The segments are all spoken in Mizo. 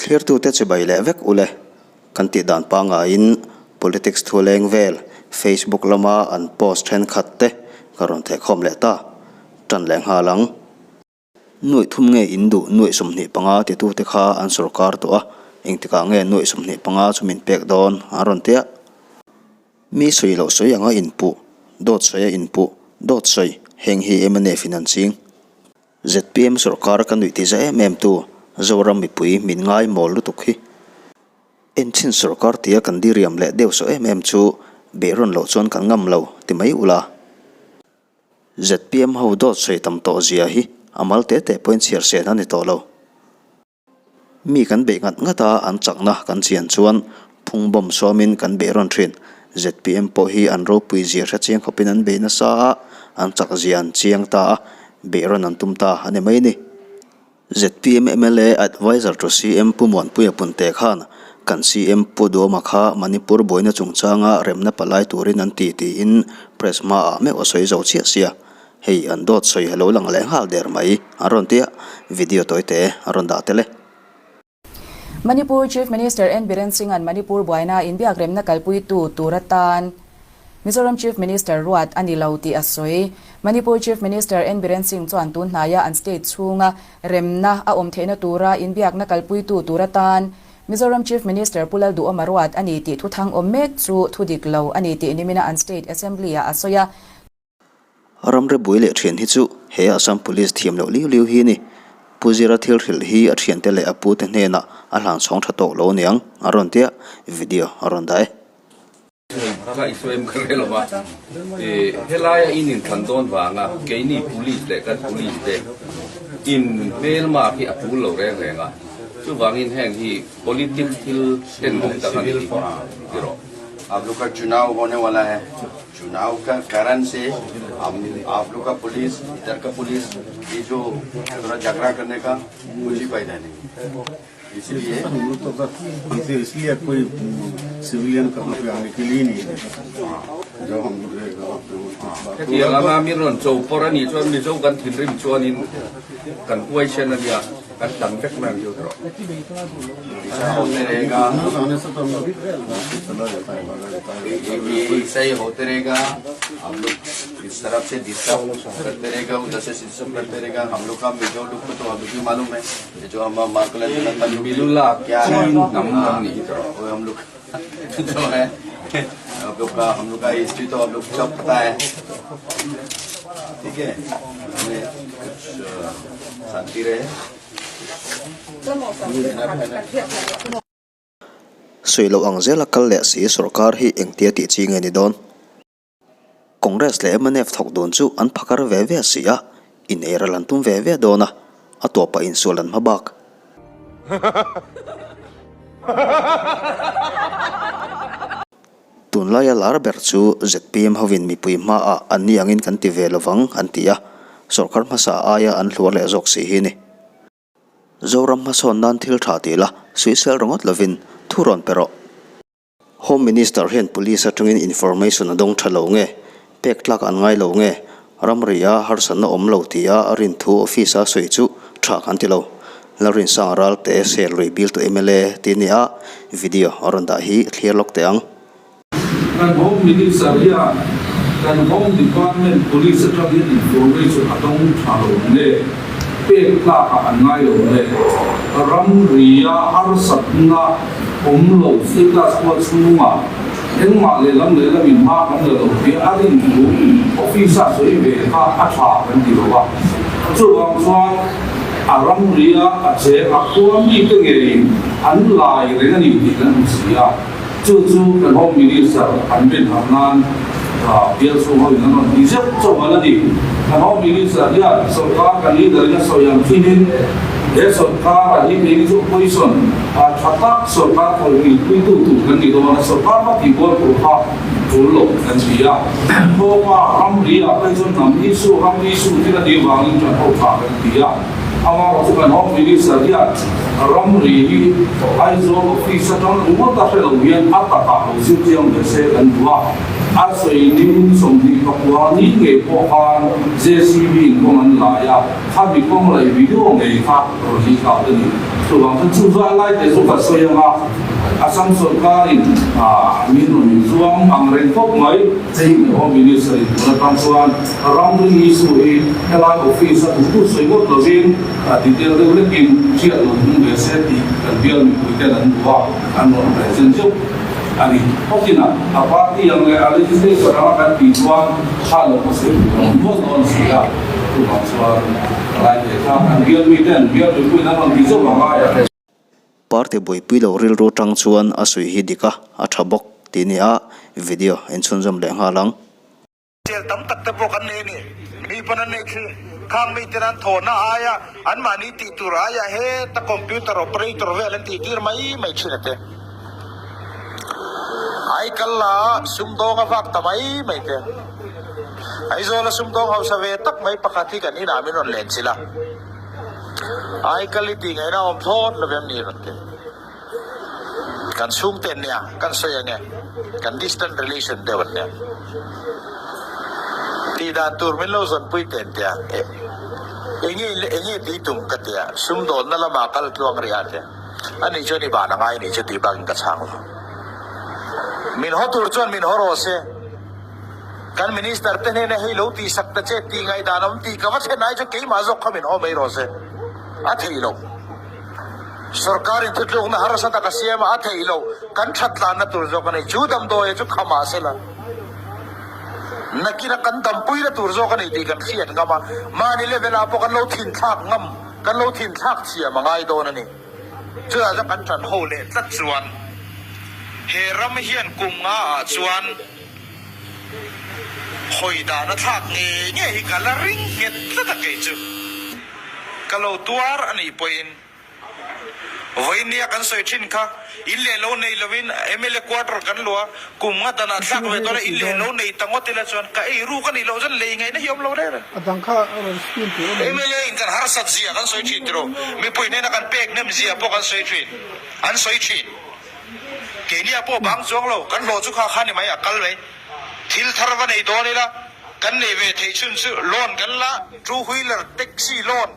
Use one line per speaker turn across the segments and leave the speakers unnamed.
Thlirtute chibai leh vek ule. Kan tih dan pangaiin politics thu leng vel Facebook lama an post thenkhat te ka rawn thehkhawm leh ta. Tan leh nghal ang. Nuaih thum nge in duh nuaih 25 titute kha an sorkar tawh a, engtikah nge nuaih 25 chu min pek dawn an rawn tia. Mi sawi loh sawi anga inpuh, dawt sawi a inpuh, dawt sawi, heng hi mnf in an ching. Zpm sorkar ka nuih ti za em em tu Zoram mipui min ngai mawl lutuk hi. Enchhin sorkar tia kan diriam leh deuh sawh em em chu behrawn loh chuan kan ngam lo ti mai ula. Zpm ho dawt sawi tam tawh zia hi a mal te te pawhin chhiar sen a ni tawh lo. Mi kan beih ngat ngat a, an chakna kan chian chuan phung bawm sawmin kan beih rawn thin. Zpm pawh hi an ropui zia hre chiang khawpin an bei nasa a, an chak zia an chiang ta a, beih rawn an tum ta a ni mai ni. Zpm mla Adviser to CM Pu Muanpuia Punte khan kan CM Pu Duama kha Manipur buaina chungchanga remna palai turin an ti tiin press hmaah meuh a sawi zo chiah sia. Hei an dawt sawi a lo lang leh nghal der mai an rawn ti a, video tawi te a rawn dah tel e.
Manipur Chief Minister N Biren Singh-a'n Manipur buaina inbiakremna kalpuitu tur atan Mizoram Chief Minister ruat a ni lo tih a sawi. Manipur Chief Minister N Biren Singh chuan tun hnaia an state chhunga remna a awm theihna tura inbiakna kalpuitu tur atan Mizoram Chief Minister Pu Lalduhawma ruat a ni tih thuthang awm mek chu thudik lo a ni tih nimina an State Assembly-ah a sawi a.
Ramri bui leh thian hi chu he Assam Police thiam loh liu liu hi a ni. Pu Zira thil hrilh hi a thiante leh a pute hnenah a hlan chhawng tha tawk lo aniang a rawn tia video a rawn dah e.
Ka i sawi em ka hre lo va, helaia in inthlan dawn vanga keini Police leh kan Police te in hmelma khi a tul lo reng reng a, chuvangin heng hi politics thil tenawm tak a ni hi ti rawh.
Aap log ka chunav hone wala hai. चुनाव का कारण से हम आप लोग का पुलिस इधर का पुलिस ये जो थोड़ा झगड़ा करने का कुछ ही फायदा नहीं इसलिए
हम लोग तो सर इसलिए कोई सिविलियन कहाँ पे आने के लिए नहीं है जो हम लोग
Hetiang anga min rawn cho pawr a nih chuan Mizo kan thinrim chuanin kan huaisen a nia. Kan tam vek mai ang chu erawh.
ऐसा ही होते रहेगा हम लोग इस तरफ से डिस्टर्ब करते रहेगा उधर से डिस्टर्ब करते रहेगा हम लोग का मिजो लोग को तो हम लोग भी मालूम है ये जो हम
Milula
क्या है
hnam kan nih hi erawh.
वो हम लोग जो है हम लोग का हम लोग का हिस्ट्री तो हम लोग सब पता है ठीक है हमें कुछ शांति रहे
Sawi loh ang zela kal leh si sorkar hi engtia tih chi nge ni dawn? Congress leh mnf thawk dun chu an phakar ve ve si a, in ei ral an tum ve ve dawn a, a tawpah insual an hma bak. Tunlaia lar ber chu zpm hovin mipui hmaah an ni angin kan ti ve lovang an ti a, sorkar hmasa aia an hluar leh zawk si hi ni. Zoram hmasawn nan thil tha ti la, suihsel ringawt lovin thu rawn pe rawh. Home Minister hian Police atangin information a dawng tha lo nge, pek tlak an ngai lo nge, ramria harsatna awm lo tia a rin thu office-a sawi chu tha kan ti lo. Lalrinsanga Ralte Serlui biltu mla tih a ni a, video a rawn dah hi thlir lawk teh ang.
Kan Home Minister hian kan Home Department Police atang hian information a dawng tha lo nge, pek tlakah an ngai lo nge, ramria harsatna awm lo status quo chhungah engmah lehlam lehlamin hma kan la lo tih a rin thu office-a sawi ve kha a tha kan ti lo a. Chuvang chuan a ramria a cheng a khua mite ngeiin an lai reng a ni tih kan hmu si a. Chu chu kan Home Minister an rin harh nan bial chhung ho in an rawn ti zeuh chauh a la ni. Kan Home Minister hian sawrkar kan leader in a sawi ang thin in he sawrkar a hi phei hi chu opposition tha tak sawrkar thawhpui puitu tur kan ni dawn a, sawrkar va tih bual tur kha tul lo kan ti a. Thawpa ramri ah phei chuan hnam issue, ram issue thil a nih vangin kan ho tha kan ti a. Amaherawh chu kan Home Minister hian ramri hi Aizawl office atang ringawt a hre lo hian a takah lo zir chiang ve se kan duh a. A sawi ning 29 ni ngei pawh khan JCB in kawng an lai a, khami kawng laih video ngei kha rawn lih kau a ni. Chuvang chuan chu zai lai te chu ka sawi ang a, Assam sawrkarin min rawn inzuam ang reng khawp mai. Home Minister in tun atang chuan ramri issue hi helai office a duhtu sawi ngawt lovin detail deuh lekin hriat lo hmung ve se tih kan bial mipui ten an duh a, an rawn present zeuh a ni. Khawtin a a party ang leh a legislature anga kan tih chuan kha lo ka sawi duh ang nual dawn a si a, chuvang chuan ka lai ve kha kan bial miten bial mipuiin an rawn ti zeuh ang a.
Party buaipui lo rilru tang chuan a suih hi dik a, a tha bawk tih ni a, video inchhunzawm leh nghal ang.
Jail tam tak te pawh kan nei a ni. Mi pawn an nei thin. Khang miten an thawhna aia anmahni tih tur aia heta computer operator vel an tih tir mai mai thin a te. Aikal la sumdawng a vak ta mai mai te. Aizawl a sumdawng hausa ve tak mai pakhat hi kan inah min rawn len chilh a. Aikal i tih ngaihna awm thlawt lo em ni rawn ti. Kan chhungte an nia, kan sawi ang e, kan distant relation deuh an nia. Tih dan tur min lo zawnpui teh an tia, enge enge tih tum ka tia, sumdawnna lamah kal tluang rih a tia, ani chuan i ban a ngai anih chu tih bakin ka chhang lo. Min haw tur chuan min haw rawh se. Kan Minister te hnena hei lo tihsak ta che tih ngaihdan awm tih ka va thlen ai chuan keimah zawk kha min haw mai rawh se. A theih loh. Sorkar in thutlukna harsa tak a siam a, a theih loh. Kan that tlanna tur zawk a ni. Chu damdawi chu khamah sela nakina kan dampuina tur zawk a ni tih kan hriat ngam a, mahni level ah pawh kan lo thinthlak ngam, kan lo thinthlak thiam a ngai dawn a ni. Chutah chuan kan tan ho leh tlat chuan he ram hian kum nga ah chuan hawi dan a thlak ngei ngei hi ka la ring nghet tlat a kei chu ka lo tuar a nih pawhin vawinia kan sawi thin kha in leh lo nei lovin mla quarter kan luah a kum nga danah thlak ve dawn a in leh lo nei ta ngawt ila chuan ka ei ruk a nih loh chuan lei ngaihna hi awm lo reng reng. Mla in kan harsat zia kan sawi thin tiraw mipui hnena kan pek hnem zia pawh kan sawi thin an sawi thin. Keini ah pawh bang chuang lo, kan hlawh chu kha kha ni mai, a kal mai. Thil thar va nei dawn ila, kan nei ve theih chhun chu loan kan la, two wheeler taxi loan,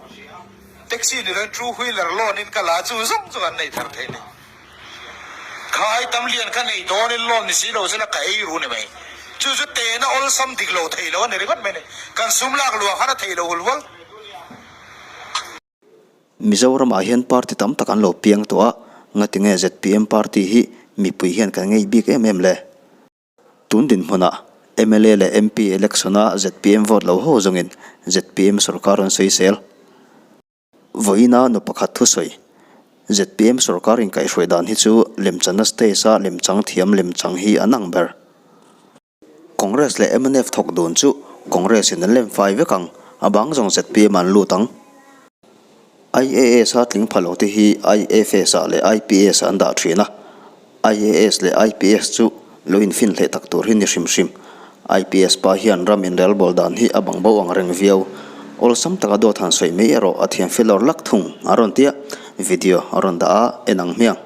taxi ni loin two wheeler loan in ka la chu zawng chu kan nei thar thei ni. Kha ai tam lian kha nei dawn in loan ni si lo sela ka ei ru ni mai. Chu chu tehna awlsam dik lo thei lo a ni ringawt mai ni. Kan sum lak luah khan a thei lo hul hual.
Mizoramah hian party tam tak an lo piang tawh a, ngatinge zpm party hi mipui hian kan ngei bik em em le? Tun dinhmunah mla leh MP election-a zpm vote lo ho zawngin zpm sorkar an sawisel. Vawiina nu pakhat thusawi, zpm sorkar inkaihhruai dan hi chu lemchanna stage-a lemchang thiam lemchang hi an ang ber. Congress leh mnf thawk dun chu Congress in an lem fai vek ang, a bang zawng zpm an lut ang. IAS a tling pha lo te hi IFS ah leh IPS ah an dah thin a, IAS leh IPS chu lo infin hleh tak tur hi ni hrim hrim. IPS pa hian ram inrelbawl dan hi a bang bo ang reng viau. Awlsam taka dawt han sawi mai erawh a thiam filawr lak thung a rawn tia, video a rawn dah a, en ang hmiang.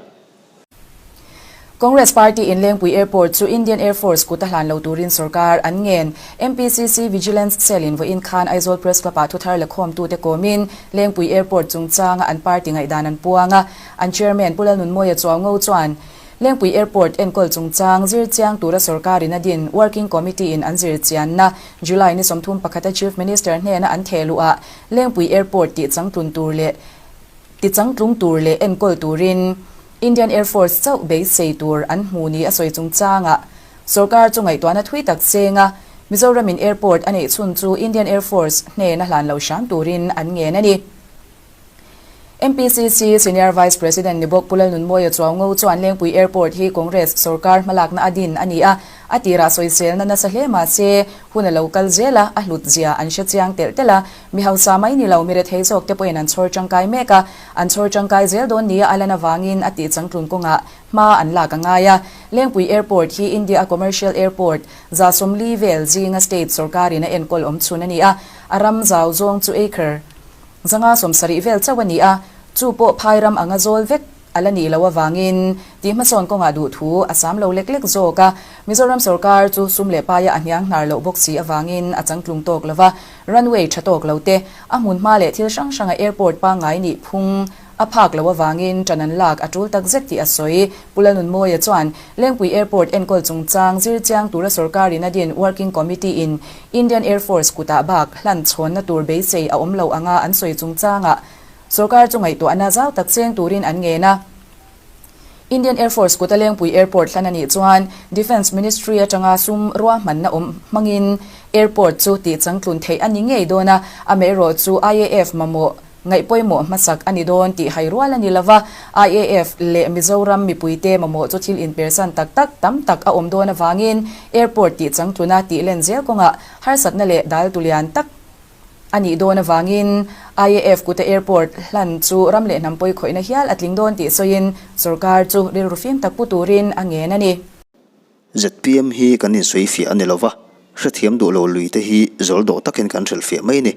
Congress Party in Lengpui Airport chu Indian Air Force kut a hlan lo turin sorkar an ngen. MPCC Vigilance Cell in vawiin khan Aizawl Press Club ah thuthar lakhawmtute kawmin Lengpui Airport chungchanga an party ngaihdan an puang a. An Chairman Pu Lalnunmawia Chuaungo chuan Lengpui Airport enkawl chungchang zir chiang tura sorkarin a din Working Committee in an zir chianna July ni 31 a Chief Minister hnena an thehluh ah Lengpui Airport tih changtlun tur leh Tichangtlung tur leh enkawl turin Indian Air Force chauh beisei tur an hmu ni a sawi chungchangah sorkar chu ngaihtuahna thui tak cheng a, Mizoramin airport a neih chhun chu Indian Air Force hnena hlan lo hram turin an ngen a ni. MPCC Senior Vice President ni bawk Pu Lalnunmawia Chuaungo chuan Lengpui Airport hi Congress sorkar hmalakna a din a ni a, a tirah sawiselna nasa hle mah se hun a lo kal zel a, a hlut zia an hre chiang telh telh a, Mi hausa mai ni lo, mi rethei zawk te pawhin an chhawr tangkai mek a, an chhawr tangkai zel dawn nia a lan avangin a tih changtlun kawngah hma an lak a ngai a. Lengpui Airport hi India-a commercial airport 140 vel zinga state sorkarin a enkawl awm chhun a ni a, a ram zau zawng chu acre 570 vel chauh a ni a, chu pawh phai ram anga zawl vek a la nih loh avangin tih hmasawn kawngah duh thu a sam lo lek lek zawk a. Mizoram sorkar chu sum leh paia a hniang hnar loh bawk si avangin a changtlung tawk lo va, runway tha tawk lo te, a hmun hma leh thil hrang hranga airport pangngai nih phung a phak loh avangin ṭan an lak a ṭul takzet tih a sawi. Pu Lalnunmawia chuan Lengpui Airport enkawl chungchang zir chiang tura sorkarin a din Working Committee in Indian Air Force kutah bak hlan chhawnna tur beisei a awm lo anga an sawi chungchangah sorkar chu ngaihtuahna zau tak cheng turin an ngen a. Indian Air Force kuta Lengpui Airport hlan a nih chuan Defence Ministry atanga sum ruahmanna awm hmangin airport chu tihchangtlun theih a ni ngei dawn a, amaherawhchu IAF mamawh ngaih pawimawh hmasak a ni dawn tih hai rual a ni lo va, IAF leh Mizoram mipuite mamawh chu thil inpersan tak tak tam tak a awm dawn avangin airport tihchangtluna tih len zel kawngah harsatna leh dal tulian tak a nih dawn avangin IAF kuta airport hlan chu ram leh hnam pawi khawihna hial a tling dawn tih sawiin sorkar chu rilru fim tak pu turin a ngen a ni.
Zpm hi kan insawifiah a ni lova, hrethiam duh lo lui te hi zawl dawh takin kan hrilhfiah mai ni.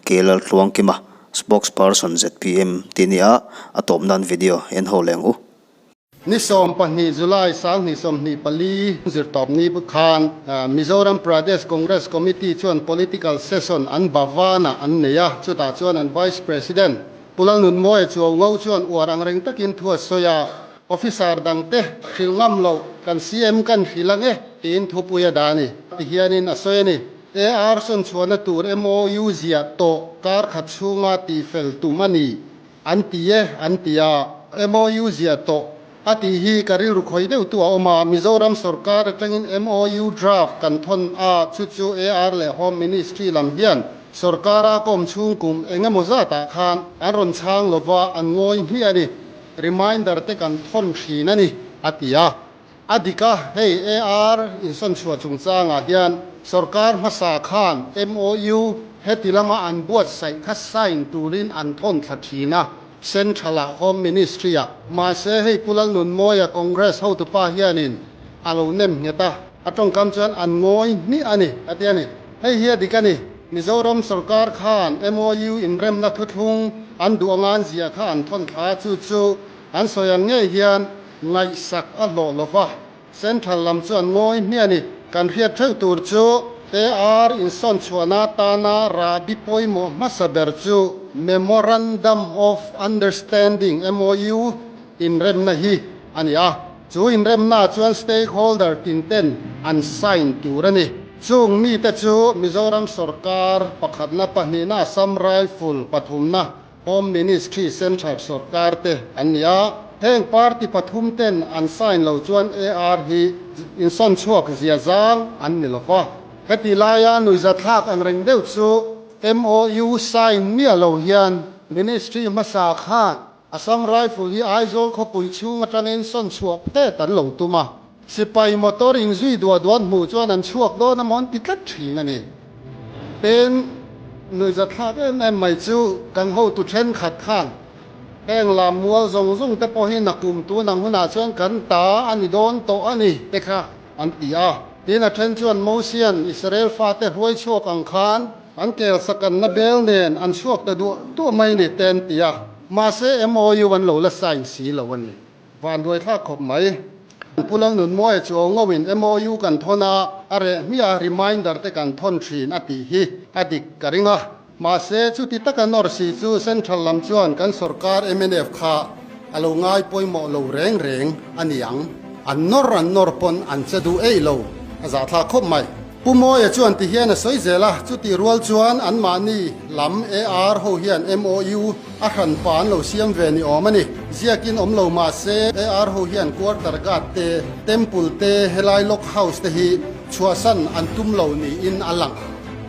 Ke Laltluangkima, Spokesperson zpm tih nia a tawp nan video en ho leng u.
Ni 12 July 2024 zirtawpni khan Mizoram Pradesh Congress Committee chuan Political Session an Bhavan-ah an nei a, chutah chuan an Vice President Pu Lalnunmawia Chuaungo chuan uar ang reng takin thu a sawi a, Officer dangte hrilh ngam loh kan CM kan hrilh ang e tiin thupui a dah a ni. Tihianin a sawi a ni. AR sawnchhuahna tur MOU ziah tawh kar khat chhunga tihfel tum a ni. An ti e, an ti a. MOU ziah tawh a tih hi ka rilru khawih deuh tu a awm a. Mizoram sorkar atangin MOU draft kan thawn a, chu chu AR leh Home Ministry lam hian sorkara ka awm chhung kum eng emaw zatah khan an rawn chhang lova an ngawi hmiah a ni. Reminder te kan thawn thin a ni, a ti a. A dik a, hei AR insawnchhuah chungchangah hian sorkar hmasa khan MOU heti lama an buatsaih kha sign turin an thawn thla thin a, Central-ah Home Ministry-ah. Mahse, hei Pu Lalnunmawia Congress hotupa hianin a lo nem nghet a, a tawngkam chuan an ngawi hmiah a ni, a ti a ni. Hei hi a dik a ni. Mizoram sorkar khan MOU inremna thuthlung an duh anga an ziah kha an thawn thla a, chu chu An sawi ang ngei hian ngaihsak a hlawh lo va, Central lam chu an ngawi hmiah a ni. Kan hriat theuh tur chu AR insawn chhuahna atana rahbi pawimawh hmasa ber chu Memorandum of Understanding, MOU, inremna hi a ni a. Chu inremna chuan stakeholder tinten an sign tur a ni. Chung mite chu Mizoram sorkar pakhatna, pahnihna, Assam Rifle pathumna, Home Ministry Central sorkar te an ni a, heng party pathum ten an sign lo chuan AR hi insawn chhuak zia zang an ni lo va. Heti laia nuihzathlak ang reng deuh chu MOU sign miah lo hian Ministry hmasa khan Assam Rifle hi Aizawl khawpui chhung atangin sawn chhuah phet an lo tum a. Sipai motor inzui duah duah hmuh chuan an chhuak dawn a mawn ti tlat thin a ni. Tin, nuihzathlak em em mai chu kan hotu thenkhat khan heng lam mual zawng zawng te pawh hi nakum tun ang hunah chuan kan ta a ni dawn tawh a ni te kha an ti a. Tin, a then chuan Mosian Israel fate hruai chhuak ang khan an kelsakanna bel nen an chhuak ta duah duah mai ni te an ti a. Mahse, MOU an lo la sign si lo a ni. Vanduaithlak khawp mai. Pu Lalnunmawia chu aw ngawin MOU kan thawn a, a reh hmiah a reminder te kan thawn thin a tih hi a dik ka ring a. Mahse, chuti taka nawr si chu Central lam chuan kan sorkar mnf kha a lo ngai pawimawh lo reng reng a ni ang. An nawr an nawr pawn an che duh eih lo, a zahthlak khawp mai. Pu Mawia chuan ti hian a sawi zel a, chutih rual chuan anmahni lam AR ho hian MOU a hran pa an lo siam ve ni awm a ni. Ziakin awm lo mah se AR ho hian quarter guard te, temple te, helai lock house te hi chhuahsan an tum lo niin a lang,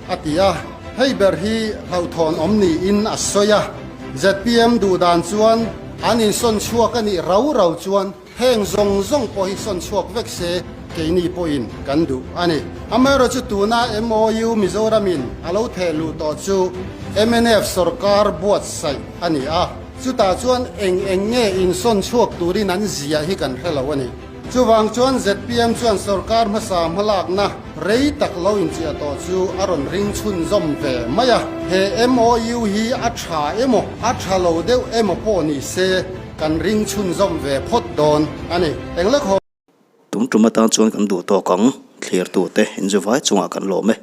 a ti a. Hei ber hi hlauhthawn awm niin a sawi a. Zpm duh dan chuan an insawn chhuak a nih rau rau chuan Heng zawng zawng pawh hi sawn chhuak vek se keini pawhin kan duh a ni. Amaherawhchu tuna MOU Mizoramin a lo theh luh tawh chu mnf sorkar buatsaih a ni a, chutah chuan eng eng nge insawn chhuak turin an ziah hi kan hre lo a ni. Chuvang chuan zpm chuan sorkar hmasa hmalakna rei tak lo inchiah tawh chu a rawn ring chhunzawm ve mai a. He MOU hi a tha emaw a tha lo deuh emaw pawh ni se, Kan ring chhunzawm ve phawt dawn a ni. Eng lek haw.
Tum tum atan chuan kan duh tawk ang, thlirtute inzuvai chungah kan lawm e.